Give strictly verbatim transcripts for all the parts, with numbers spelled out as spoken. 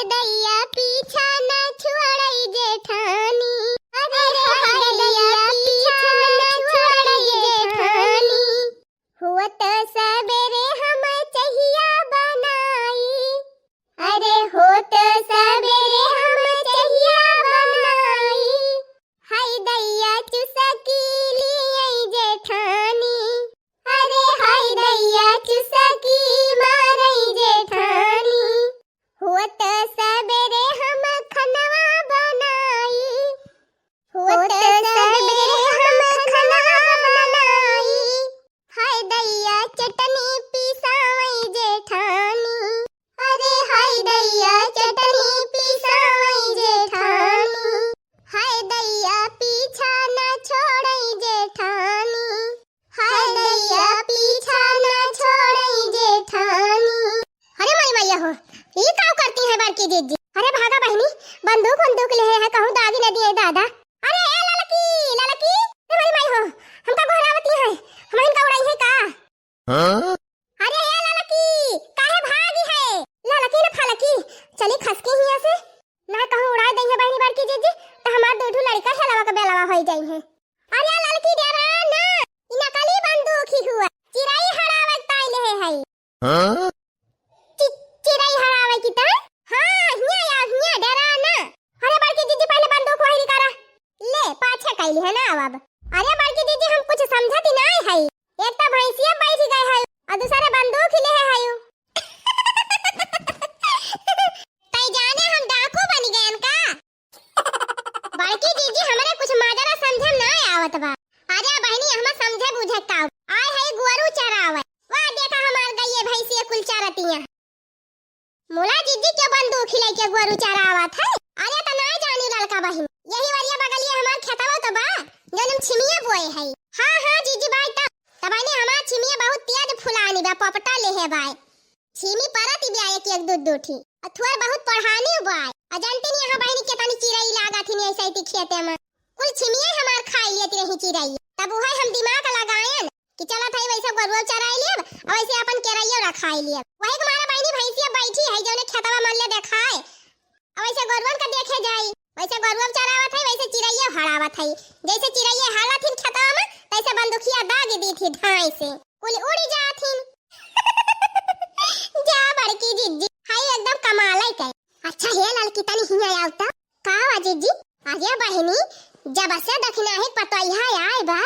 दैया पीछा ना छोड़ई जेठानी, अरे हाय दैया पीछा ना छोड़ई जेठानी। होत सबेरे हम चहिया बनाई, अरे होत सबेरे हम चहिया बनाई, हाय दैया चुसकी लियई जेठानी, अरे हाय दैया चुसकी मारई जेठानी। होत सबेरे हम खनवा बनाई, होत सबेरे हम खनवा बनाई, हाय दैया चटनी पिसावई जेठानी, अरे हाय दैया चटनी पिसावई जेठानी, हाय दैया पीछा ना छोड़ई जेठानी, हाय दैया पीछा ना छोड़ई जेठानी। अरे मोरी मैया हो, ई का करती है बड़की जिज्जी? अरे भागा बहिनी, बंदूक वंदूक लेहे है, कहूँ दागी न दिए दादा। अरे ए ललकी, ललकी, ए मोरी माई हो, हमका गोहरावती है, हमहिन का उड़ाई है का? हाँ? अरे ए ललकी, काहे भागी है? ललकी न फलकी, चली खसकी हियाँ से, ना कहूँ उड़ाई दई है बहिनी बड़की जिज्जी, त हमार दू ठू लड़का हेलवा के बेलवा होई जाई है। अरे ललकी डेरा ना, ई नकली बंदूक ही हुआ, चिरई हड़ावे ताई लेहे है। हाँ? चि-, चिरई हड़ावे की ताई? हाँ, हियाँ आव, हियाँ डेरा ना। अरे बड़की जिज्जी पहले बंदूक वही निकारा। ले, पाछे कैली है ना अब। अरे बड़की जिज्जी हम कुछ समझती नाई है। एक तो भैंसिया बैठ गए है और दूसरे बंदूक ही लेहे है। तई जाने हम डाकू बन गए का? बड़की जिज्जी हमरे कुछ माजरा समझे में ना आवत बा। अरे बहिनी, हमें समझे बुझे का? आए है गोरू चरावे। वाह, देखा हमार गइये भैंसिया कुल चरतिया। मुला जिज्जी के बंदूक ही लइके गोरू चरावत है। अरे त ना जानी ललका बहिन, यही वरिया बगलिया हमार खेतवा तो बा, जौन हम छिमिया बोए है। हाँ, हाँ जिज्जी बाई त, त बहिनी हमार छिमिया बहुत तेज फुलानी बा, पपटा लेहे बाय। छिमी परत ही ब्या एक एक दू दू ठी। आ थोर बहुत पढ़ानी बाय। आ जानती नहीं यहाँ बहिनी केतनी चिरई लागत ही नहीं ऐसे ही खेते में। कुल छिमिये हमार खाई लेती रही चिरई। तब उहे हम दिमाग लगायन कि चलत है वैसे गोरुआ चराई लेब, आ वैसे अपन केरैया रखाई लेब। वही के मारा बहिनी भैंसिया बैठी है जौने खेतवा मन ले देखाए। आ वैसे गोरुअन का देखे जाई, वैसे गोरुआ चरावत है, वैसे चिरैया हड़ावत है। जैसे चिरैया हालत हिन खेतवा में, तैसे बंदुखिया दाग दी थी धाई से। कुल उड़ी जात हिन। जा बड़की जिज्जी, हाय एकदम कमाल है के। अच्छा हे ललकी तनी हियाँ आव त। का बा जिज्जी? अरे बहिनी, जब से दखिनाही पतोहिया आए बा,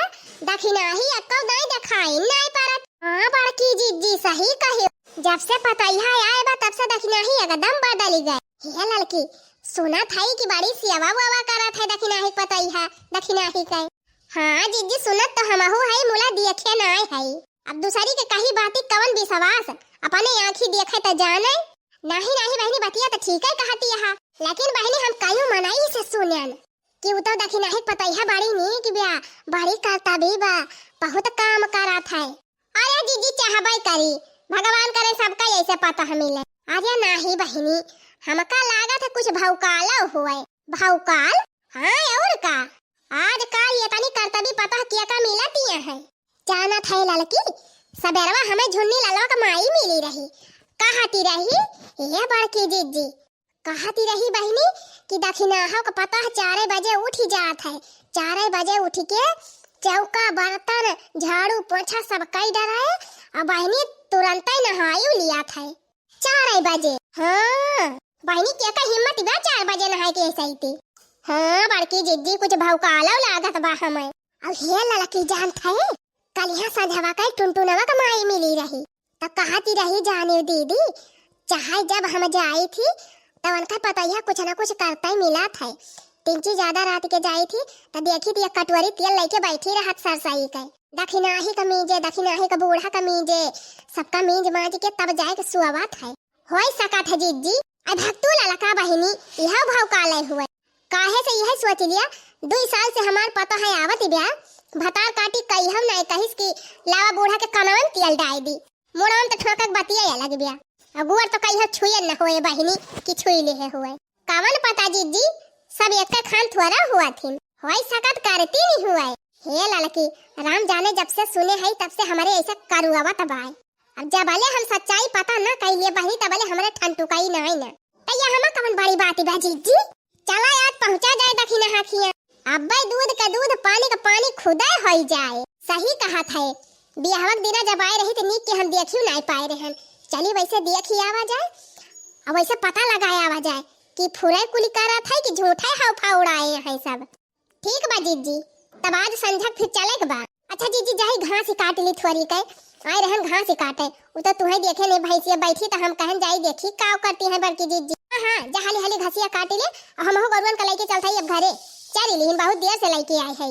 दखिनाही एक्को नाई देखाई नाई परत। हाँ बड़की जिज्जी सही कही, जब से पतोहिया आए बा तब से दखिनाही एकदम बदल गए। हे ललकी, सुनत है कि बड़ी सेवा वेवा करत है दखिनाही पतोहिया, दखिनाही के। हाँ जिज्जी, सुनत तो हमहू है, मुला देखे नाई है। अब दूसरी के कही बाती कवन विश्वास, अपने आँखी देखे त जाने। नाही, नाही बहिनी, बतिया त ठीक है कहती है, लेकिन बहिनी हम कईं मनई से सुनेन कि उ तो दखिनाही के पतोहिया बड़ी नीक ब्या, बड़ी करतबी बा, बहुत काम करत है। अरे जिज्जी चाहबे करी, भगवान करे सबका ऐसे पतोह मिले। अरे नाही बहिनी, हमका लागत है कुछ भौकालो हुए। भौकाल? हाँ और का, आजकल ये तनी करतबी पतोह के का मिलतिया है। जानत है ललकी, सबेरवा हमें झुन्नी ललवा का माई मिली रही, कहती रही, ए बड़की जिज्जी, कहती रही बहिनी कि दखिनाहो का पतोह चारे बजे उठी जात है, चारे बजे उठ के चौका बर्तन झाड़ू पोछा सब कई डराए, और बहिनी तुरंते नहाई लियात है। चार बजे। हाँ, बहिनी के का हिम्मत बा चार बजे नहाए के ऐसे ही थी। हाँ, बड़की जिज्जी कुछ भौकालो लागत बा हमें। अब हे ललकी जानत है, कलिहा संझवा के टुनटुनवा के माई मिली रही। त कहती रही जानी दीदी, चाहे जब हम जाई थी, त उनका पतोहिया कुछ ना कुछ करते ही मिलत है। तिनची ज्यादा रात के जाई थी, त देखी थी एक कटोरी तेल लेके बैठी रहत सरसई के। दखिनाही का मीजे, दखिनाही का बूढ़ा का मीजे, सबका मीज माज के तब जाए के सुअवत है। होई सकत है जिज्जी, आई भक्तू ललका बहिनी, यह भौकाले हुए। काहे से यह सोच लिया, दुई साल से हमार पतोह आवत ब्या, भतार काटी कई हम नहीं कहिस कि लावा बूढ़ा के कनवा में तेल डाई दी। मुड़वा में तो ठोकक बतिया अलग ब्या। अगुअर तो कई हम छुए न होए बहिनी कि छुई लिहे हुए। कवन पता जिज्जी, सब एक खान थोड़ा हुआ थिन। होई सकत करती नहीं हुए। हे ललकी, राम जाने जब से सुने हई तब से हमरे ऐसे करुआवत बाय। अब जब भले हम सच्चाई पता न कइले बहिनी तब भले हमरे ठंटुकाई नहीं न। त यहमा कवन बड़ी बात बा जीजी? चला आज पहुँचा जाए दखिनहा खिया। अब्बे दूध के दूध, पानी के पानी खुदे होई जाए। सही कहत है, बियाहवा के दिना जब आए रही त नीक के हम देखियो नाई पाए रहन। चली वैसे देखी आवा जाए, और वैसे पता लगाए आवा जाए कि फुरे कुली करत है कि झूठे हाव फाव उड़ाए हैं सब। ठीक बा जीजी, तब आज संझक फिर चले के बा। अच्छा जीजी, जाई घास ही काट ली थोरी के, आए रहन घास ही काटे। उ तो तुहे देखे नहीं भैंसिया बैठी, तो हम कहन जाई देखी का करती है बड़की जीजी। हाँ, हाँ, जा हाली हाली घसिया काट ले, और हमहू गरुअन का लेके चलत हई अब घरे। चली लिहिन, बहुत देर से लेके आए है।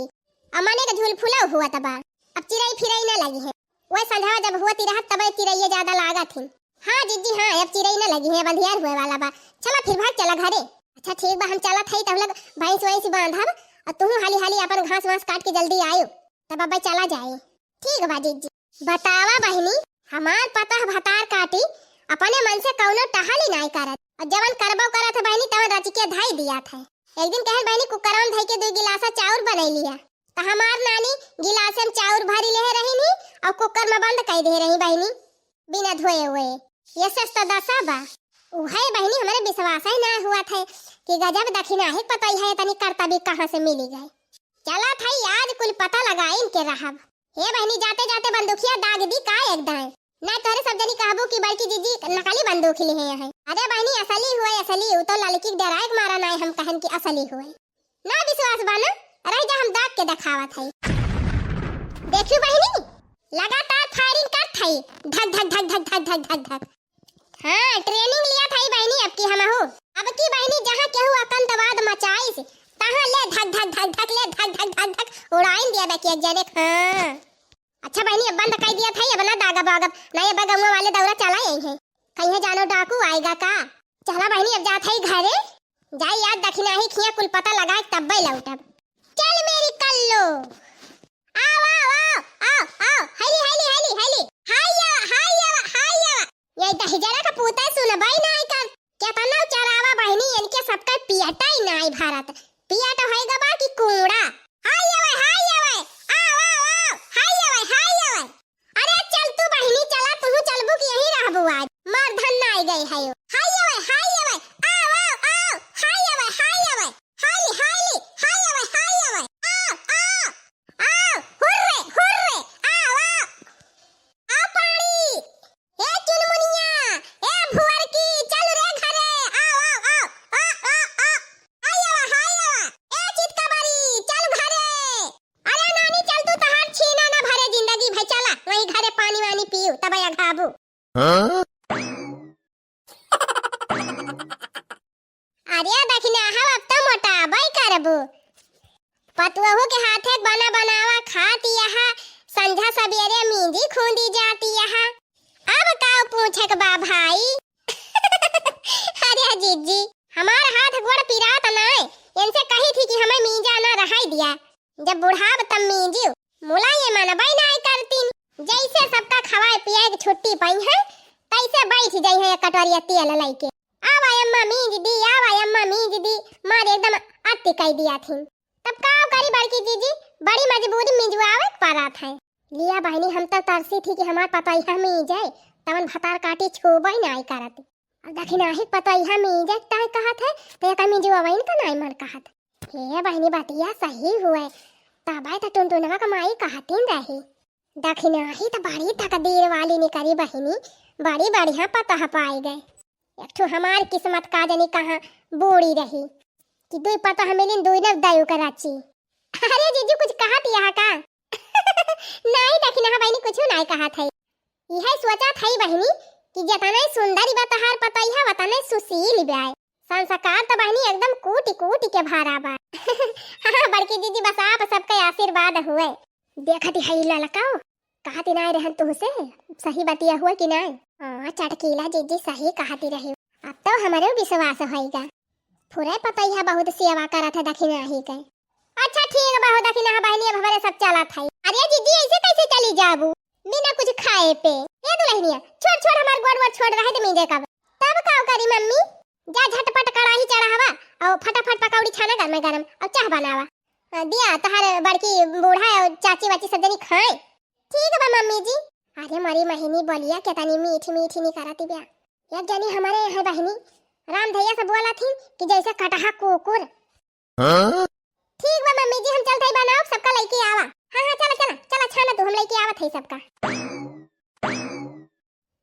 अमने का झूल फुला हुआ तबा, अब चिरई फिरई ना लगी है। वह संझवा जब हुआ तिरहत तब चिरैया ज्यादा लागत हिन। हाँ जीजी, हाँ, अब चिरई ना लगी है, अब अंधियार हुए वाला बा। चला फिर भाग चला घरे। अच्छा ठीक बा, हम चलत हई, तब लग भैंस वैंस बांधब, और तुहू हाली हाली अपन घास वास काट के जल्दी आयो, तब अब्बे चला जाए। ठीक बा जीजी। बतावा बहिनी, हमार पतोह भतार काटी, अपने मन से कौनो टहल ही नाई करत, और जवन करबो करत है बहिनी, तवन रच के धई दियात है। एक दिन कहन बहिनी, कुकरवा में धई के दो गिलासा चाउर बनई लिया, त हमार नानी गिलासे में चाउर भरी लेहे रही नी, और कुकर में बंद कई दे रही बहिनी, बिना धोए हुए। ये सस्ता दसा बा। उहे बहिनी, हमरे विश्वास ही ना हुआ थे कि गजब दखिनही पतोहिया है, तनी करतबी कहाँ से मिली गए। चला थाई आज कुल पता लगाइन के रहब। हे बहिनी, जाते जाते बंदूकिया दाग दी का एक दाएं? ना तोहरे सब जनी कहबू कि बड़की जीजी नकली बंदूक लिहे हैं। अरे बहिनी, असली हुए, असली। उ तो ललकी के डराए के मारा नाय हम कहन कि असली हुए। ना विश्वास बा ना, रह जा, हम दाग के देखावत हई। देखियो बहिनी, लगातार firing करत हई, धक धक धक धक धक धक धक धक। हाँ, training लिया था बहिनी अब की हमहू। अब की बहिनी जहाँ केहू आतंकवाद मचाइस, तहाँ ले धक धक धक धक, ले धक धक धक धक उड़ाइन दिया बाकी एक जने। हाँ। अच्छा बहिनी, अब बंद कर दिया था, अब ना दागब वागब, नहीं अब गौवा वाले दौरा चला आई है। कहीं जानो डाकू आएगा का? चला बहिनी, अब जात है घरे, जाई याद दखिनाही खिया कुल पता लगा के तब्बे लौटब। चल मेरी कल्लो, आओ, आओ, आओ, आओ, आओ, हाली, हाली, हाली, हाली, हाय आवा, हाय आवा, हाय आवा। ये दहिजरा का पूता सुनबाई नाई कर, केतना चरावा बहिनी, इनके सबका पियटा ही नाई भारत, पियट होएगा बा कि कूड़ा। हाय आवा, हाय आवा, आओ, आओ, आओ, हाय आवा, हाय आवा। अरे चल तू बहिनी, चला, तू चलबू कि यहीं रहबू आज? मर्दन नाई गए है यो। हाय आवा, हाय आवा, आओ, आओ, आओ, हाय आवा, हाय आवा। हाली, हाली, हाय आवा, हाय आवा। आओ, आओ, आओ, हुर्रे, हुर्रे, आओ, आओ। आओ पानी। ए चुनमुनिया, ए भुअरकी, चल रे घरे। आओ, आओ, आओ, आओ, आओ, आओ। हाय आवा, हाय आवा। ए चितकबरी, चल घरे। अरे नानी, चल तू, तहार छीना ना भरे जिंदगी भई, चला, वहीं घरे पानी वानी पीऊ, तब अघाबू। हाँ? अरे दखिनहा, अब तो मोटाबई करबू। पतुअहू के हाथे बना बनावा खात यहा, संझा सबेरे मींजी खूंदी जात यहा। अब का पूछे के बा भाई? अरे जीजी, हमार हाथ गोड़ पिरात नाय, इनसे कही थी कि हमें मींजा ना रहाई दिया, जब बुढ़ाब तब मींजी। मुला ये मनबई नाय करतीन, जैसे सबका खवाए पियाए के छुट्टी पाई है, तैसे बैठ जाई है एक कटोरिया तेल लइके। आवा अम्मा मींज दी, आवा अम्मा मींज दी, मारे एकदम अति कई दिया थी। तब का करी बड़की जीजी, बड़ी मजबूरी मिंजवावे के पड़त है। लिया बहिनी, हम तो तरसी थी कि हमार पतोहिया मींजे, तवन भतार काटी छूबई नाई करत। अब दखिनही पतोहिया मींजे ताई कहत है, तो एकर मिंजवावे इनका नाई मन कहत। हे बहिनी, बतिया सही हुए, तबे तो टुनटुनवा का माई कहतीन रही। दखिनही तो बड़ी तकदीर वाली निकली बहिनी, बड़ी बढ़िया पतोह पाई गए। एक ठो हमार किस्मत का जनी कहाँ बूड़ी रही कि दुई पतोह मिलिन, दुई नव दयु के रची। अरे जीजू, कुछ कहत यहा का? नाई दखिनहा बहिनी, कुछ नाई कहत है। यह सोचत है बहिनी कि जतने सुंदर बा तहार पतोहिया, वतने सुशील बा। संस्कार तो बहिनी एकदम कूटी कूटी के भरा बा। हाँ बड़की जीजी, बस आप सबके आशीर्वाद हुए। देखत है ललकाओ, कहती नाय रहन तुहसे, सही बतिया हुआ कि नाय? हाँ, चटकीला जीजी सही कहती रही। अब तो हमरो विश्वास होइगा। फुरे पतैया बहुत सेवा करत है दखिनही के। अच्छा ठीक बा हो दखिनहा बहिनी, अब हमरे सब चलत है। अरे जीजी, ऐसे कैसे चली जाबू बिना कुछ खाए पे? ए दुल्हनिया, छोड़ छोड़, हमार गोड़ वोड़ छोड़ रहे दे मींजे कब। तब का करी मम्मी, जा झटपट कढ़ाई चढ़ावा और फटाफट पकौड़ी छाना गरम गरम और चाह बनावा। हाँ, दिया तोहर बड़की बूढ़ा और चाची वाची सब जनी खाए। ठीक बा मम्मी जी। अरे मरी महीनी बोलिया केतनी मीठी मीठी निकरती बा। एक जनी हमारे यहाँ बहिनी राम धैया से बोलत ही कि जैसे कटहा कुकुर। हाँ? ठीक बा मम्मी जी, हम चलत हई बनाओ, सबका लइके आवा। हाँ हाँ, चला चला चला, छाना तू, हम लइके आवत हई सबका।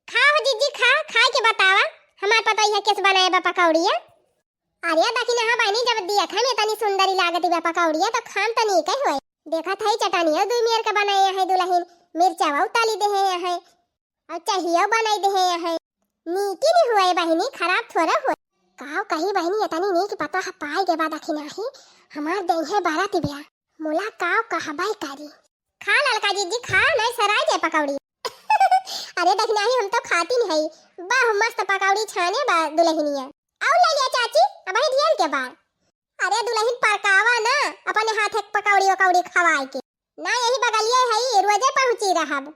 खा हो जीजी खा, खाए के बतावा, हमार पतोहिया केस बनाए बा पकौड़िया। अरे दखिनहा बहिनी, जब देखा में तनी सुंदरी लागत बा पकौड़िया, तो खाम तनी के होए। देखत हई चटनिया दुई मेर के बनाए है दुलहिन, मिर्चावा उताली देहे है, और चाहियो बनाई देहे है। नीकी नहीं हुए बहिनी, खराब थोड़ा हुए। काव कही बहिनी, इतनी नीक पतोह पाए के बाद दखिनही हमार देहे बरत ब्या। मुला काव कहबाई करी। खा ललका जीजी खा, नहीं सराय जाए पकौड़ी। अरे दखिनही हम तो खाती नहीं है, बाह मस्त पकौड़ी छाने बा दुलहिनिया। और ले लिया चाची, अब ही ढेर के बार। अरे दुलहिन परकावा ना, अपने हाथ एक पकौड़ी वकौड़ी खवाए के। ना यही बगलिए है, रोजे पहुँची रहब।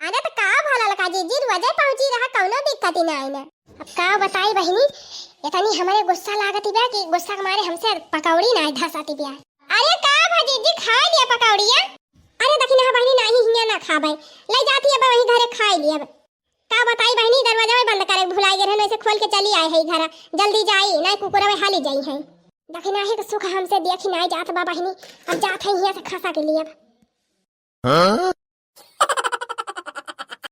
अरे तो का भा ललका जीजी, रोजे पहुँची रहा, कौनो दिक्कत ही ना आई ना। अब का बताई बहिनी, इतनी हमरे गुस्सा लागत बा कि गुस्सा के मारे हमसे पकौड़ी ना धसाती बा। अरे का भा जीजी, खा लिया पकौड़िया? अरे दखिनहा बहिनी, नाही हियाँ ना खाबे, ले जाती अब वहीं घरे खाई लिया। का बताई बहिनी, दरवाजा में बंद करे भुलाई गए रहन, वैसे खोल के चली आए है घर। जल्दी जाई, नहीं कुकुरवे हाली जाई है। दखिनही के सुख हमसे देखी नहीं जात बा बहिनी, अब जात है हियाँ से खसा के लिए। अब हाँ?